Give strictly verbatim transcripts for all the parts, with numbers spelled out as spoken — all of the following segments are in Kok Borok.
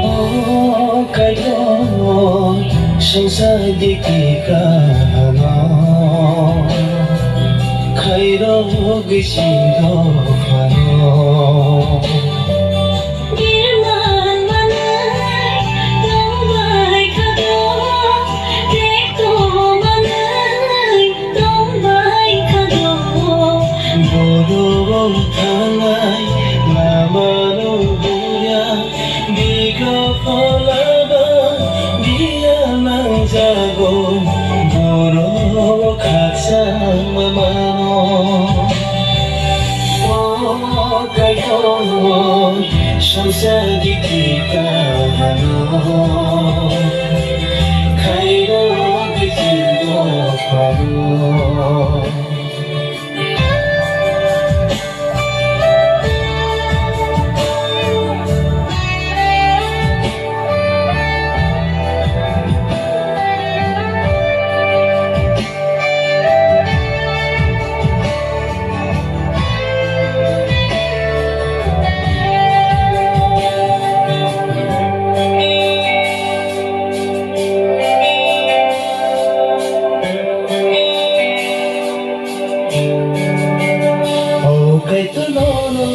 O Kaitor, swngchar di twi kaham no, khairogwi chini dophano. Birman manwi tongbai kha do, tekto manwi tongbai kha do. Borok thangnai lamano hurya, bigo pholaba biya nangjago, borok khakchangma mano. O Kaitor, swngchar di twi kaham no, khairogwi chini dophano. O Kaitor, nono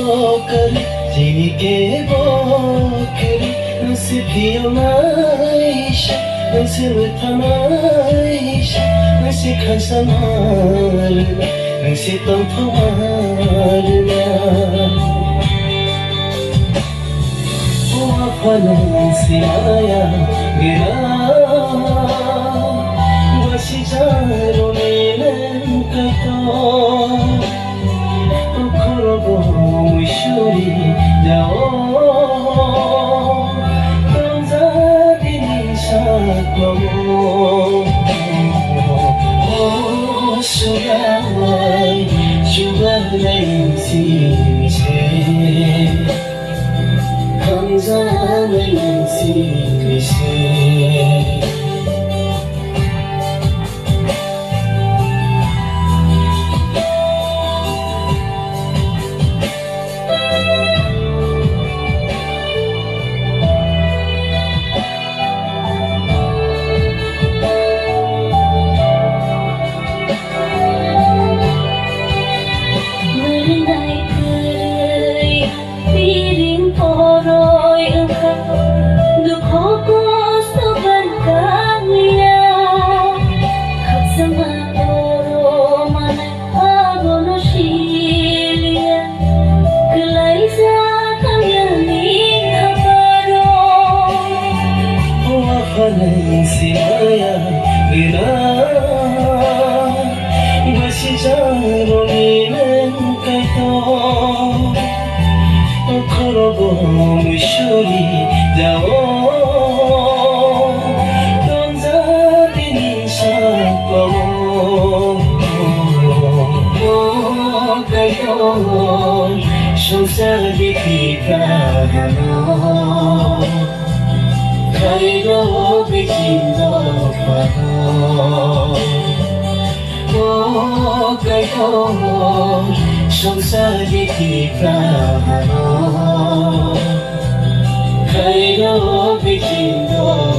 kwrwi chini kebo kwrwi, nwng se phiyoknaisa, nwng se mwthanaisa, nwng se khansama rwna, nwng se tongthokma rwna. O Apha, nwng se maya gwnang, basijakrokni nwng Kaitor. O khorogo muisuri jao, tongjak tini saklamo. O Surai chubanai sini se. Hamjaknai nwng sini se. Mwrwngnai kwrwi, biring poroi wngkha, dukhu kosto ban kang ya. Khakchangma toro manwi abono siliya, kwlaijak ang yani haparo. O Apha, nwng se maya gwnang, basijakrokni nwng Kaitor. O khorogo muisuri jao, tongjak tini saklamo. O Kaitor, swngchar di twi kaham no, khairogwi chini dophano. O Kaitor, swngchar di twi kaham no, khairogwi chini dophano.